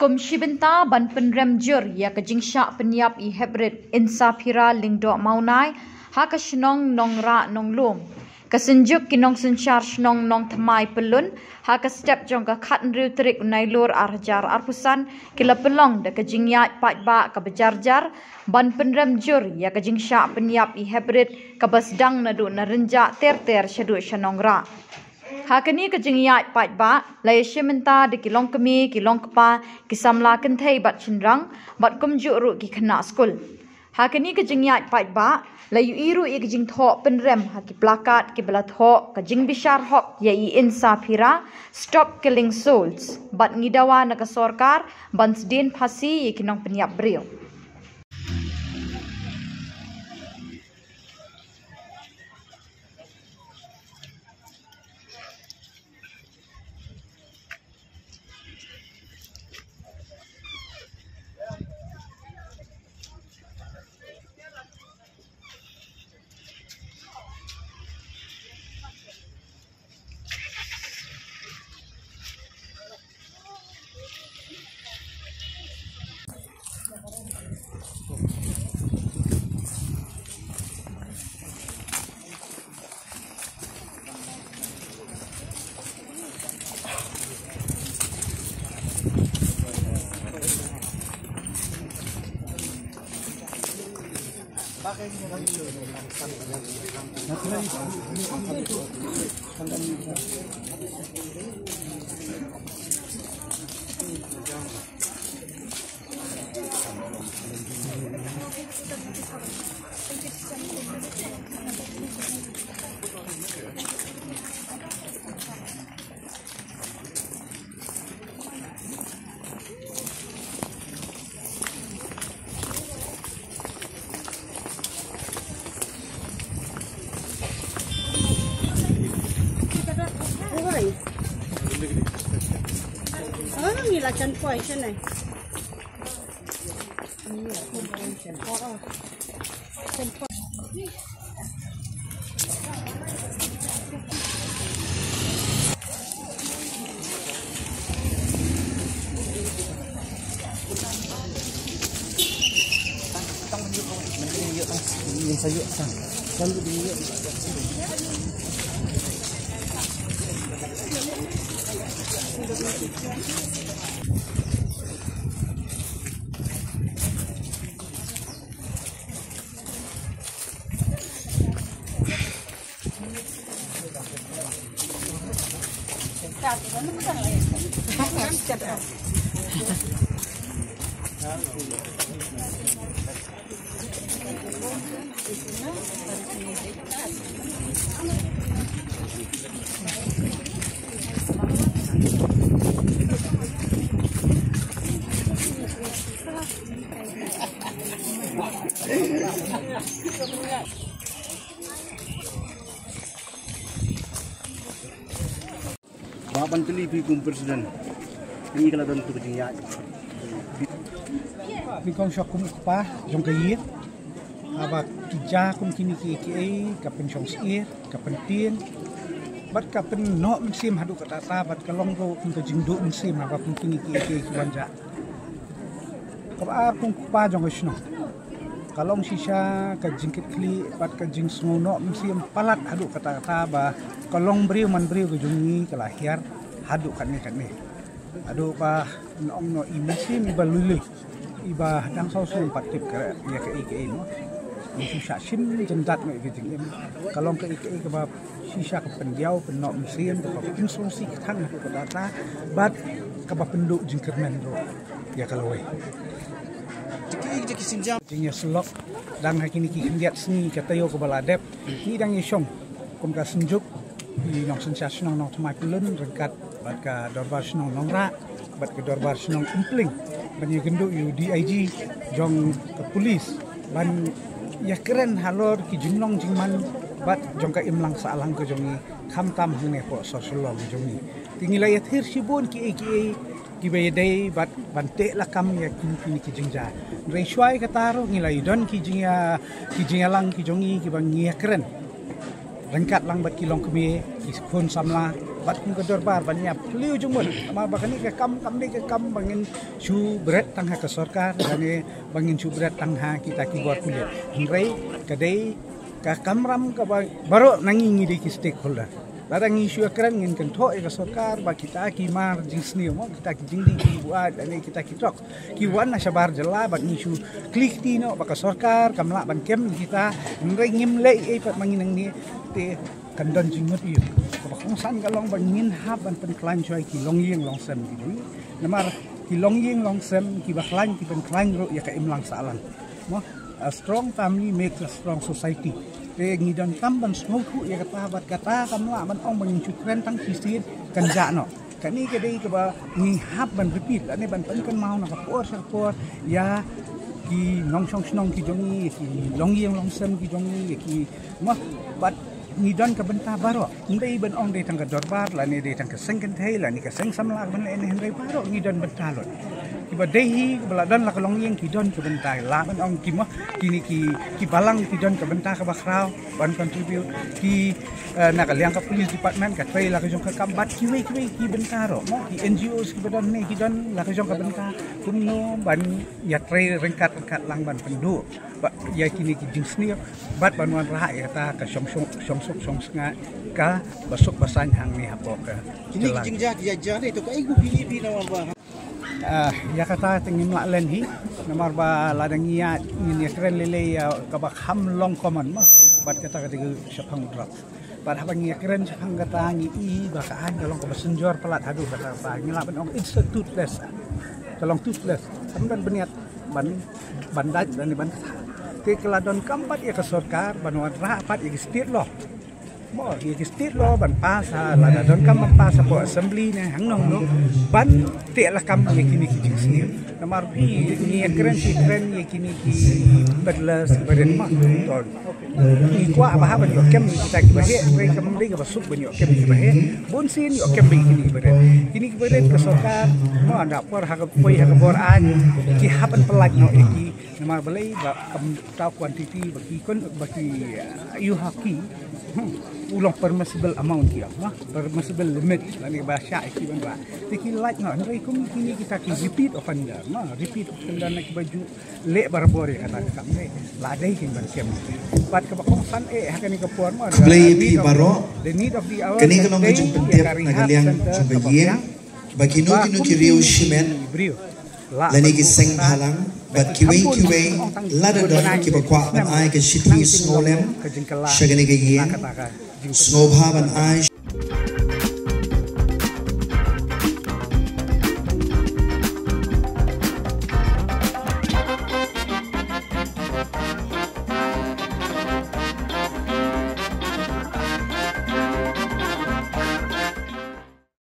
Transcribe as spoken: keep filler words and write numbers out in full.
Kum shi bynta ban pynrem jur ïa ka jingshah pynïap i Heprit Insaphira Lyngdoh Mawnai ha ka shnong Nongrah Nonglum, ka Synjuk ki Nongsynshar Shnong Nongthymmai Pyllun ha ka step jong ka khathynriew tarik u Nailur ar hajar arphew san ki la pynlong da ka jingïaid paidbah kaba jar jar ban pynrem jur ïa ka jingshah pynïap i Heprit kaba sdang naduh na Rynjah ter ter shaduh sha Nongrah. Ha kane ka jingïaid paidbah la ïashim bynta da ki longkmie, ki longkpa, ki samla kynthei bad shynrang bad kumjuh ruh ki khynnah skul. Ha kane ka jingïaid paidbah la ïohi ruh ïa ka jingthoh pynrem ha ki plakat kiba la thoh ka jingbishar hok ïa i Insaphira, Stop Killing Souls, bad ngi dawa na ka sorkar ban sdien phasi ïa ki nongpynïap briew. Oi. Oh, ngi la chan poi chan ai. Ba ban tylli phi kum president. Ngi ka la don tu ka jingïaid. Phi kong shok kum u kpa jong ka ïing. Haba ki jia kum kine kiei kiei, ka pynshong syier, ka pyntieng bad ka pynnoh mynsiem haduh katta katta bad ka long ruh kum ka jingduh mynsiem haba kum kine kiei kiei ki wan jia. Kaba ar kum u kpa jong ka shnong, ka long shisha ka jingkitkhlieh bad ka jingsngewnoh mynsiem palat haduh katta katta ba ka longbriew manbriew ka jong ngi ka la hiar haduh katne katne. Haduh ba ngi ong noh i mynsiem iba lui lui, iba dang sawsawlem pat tip ka ïa kaei kaei noh. Ngi shu shah shim jyndat noh ïa ka jingim. Ka long kaei kaei kaba shisha ka pyndiaw pynnoh mynsiem, kaba pynsngewsih kthang haduh katta katta bad kaba pynduh jingkyrmen ruh ïa ka lawei. Jingïasyllok dang ha kine ki khyndiat sngi ka taïew kaba la dep, ngi dang ïashong kum ka Synjuk ki Nongsynshar Shnong Nongthymmai Pyllun ryngkat bad ka Dorbar Shnong Nongrah bad ka Dorbar Shnong Umpling ban ïakynduh ïa u D I G jong ka police ban ïakren halor ki jinglong jingman bad jong ka imlang sahlang ka jong ngi, khamtam hangne hapoh sor Shillong ka jong ngi. Te ngi la ïathir shibun kiei kiei kiba ïadei bad ban teh lakam ïa kine ki jingjia. Hynrei shuwa ïa kata ruh ngi la ïadon ki jingïa, ki jingïalang ki jong ngi kiba ngi ïakren ryngkat lang bad ki longkmie, ki khun samla, bad kum ka dorbar ban ïap khlem jingmut. Namar ba kane ka kam kam dei ka kam ba ngin shu bret tang ha ka sorkar, kane ba ngin shu bret tang ha kita ki bor pulit. Hynrei ka dei ka kamram kaba baroh na ngi ngi dei ki stakeholder. Lada ngi shu ïakren ngin kynthoh ïa ka sorkar ba kita ki mar jingsniew mo, kita ki jingdih jingbuaid lane kita ki trok ki wan na shabar jylla bad ngi shu klik ti noh ba ka sorkar kam lah ban kem kita. Hynrei ngim leh ei pat ma ngi nangne te kan don jingmut ïa u. Kaba kongsan ka long ba ngin hap ban pynkhlaiñ shuwa ïa ki longïing longsem ki jong ngi. Namar ki longïing longsem kiba khlaiñ ki pynkhlaiñ ruh ïa ka imlang sahlang. Mo, a strong family makes a strong society. Te ngi donkam ban sngewthuh ïa kata bad kata kam lah ban ong ba ngin shu kren tang shisien kan jah noh. Kane ka dei kaba ngi hap ban repeat lane ban pynkynmaw na ka por sha ka por ïa ki nongshong shnong ki jong ngi, ïa ki longïing longsem ki jong ngi, ïa ki, mo, bad ngi don ka bynta baroh. Ym dei ban ong dei tang ka dorbar lane dei tang ka seng kynthei lane ka seng samla ka ban leh ne, hynrei baroh ngi don bynta lut. Kiba dei hi kiba la don la ka longïing ki don ka bynta, lah ban ong ki, mo, kine ki, ki balang ki don ka bynta kaba khraw ban contribute, ki, eh, na ka liang ka police department ka trei la ka jong ka kam bad kiwei kiwei ki bynta ruh, mo, ki N G Os kiba don ne ki don la ka jong ka bynta. Kumno ban ïatrei ryngkat ryngkat lang ban pynduh ba ïa kine ki jingsniew bad ban wanrah ïa kata ka shong shong, shong suk shong sngap kaba suk ba saiñ hangne hapoh ka jylla. Kine ki jingjia ki jia jia ne to kaei ku phi phi na ba. Ah, ïa kata te ngim lah len hi. Namar ba lada ngi ïa, ngin ïakren lei lei ïa kaba kham long common mo, bad kata ka dei ka shaphang drugs. Bad haba ngi ïakren shaphang kata ngi i ba ka aiñ ka long kaba synjor palat haduh katta katta. Ngi lah ban ong it's a toothless. Ka long toothless. Kam don bniat ban, ban dait lane ban kata. Te ka la donkam pat ïa ka sorkar ban wanrah pat ïa ki state law. Mo, ïa ki state law ban pass ha, lada donkam ban pass hapoh assembly ne hangno hangno ban teh lakam ïa kine ki jingsniew. Namar phi, ngi ïakren shi kren ïa kine ki peddlers kiba rit mo. To ngi kwah ba hap ban ïoh kem ïa kita kiba heh, hynrei kam dei kaba suk ban ïoh kem ïa kiba heh. Bun sien ïoh kem ïa kine kiba rit. Kine kiba rit ka sorkar mo, da por ha ka poi ha ka bor aiñ ki hap ban pyllait noh ïa ki. Namar balei? Ba kam tau quantity ba ki kon, ba ki, uh, ïoh ha ki, hmm, u long permissible amount ki ong, ha? Permissible limit lane ba shah ïa ki ban rah. Te ki lait noh, hynrei kum kine kita ki repeat offender, ma, repeat offender na kiba ju leh barabor ïa kata ka kam ne. La dei kin ban kem. Bad kaba kongsan eh ha kane ka por, ma, khublei ïa phi baroh. The need of the hour, kane ka long ka jingpyntip na ka liang jong ka ïing ba kino kino ki riew shimet lane ki seng bhalang bad kiwei kiwei, lada don kiba kwah ban ai ka shithi sngewlem sha kane ka ïing, sngewbha ban ai.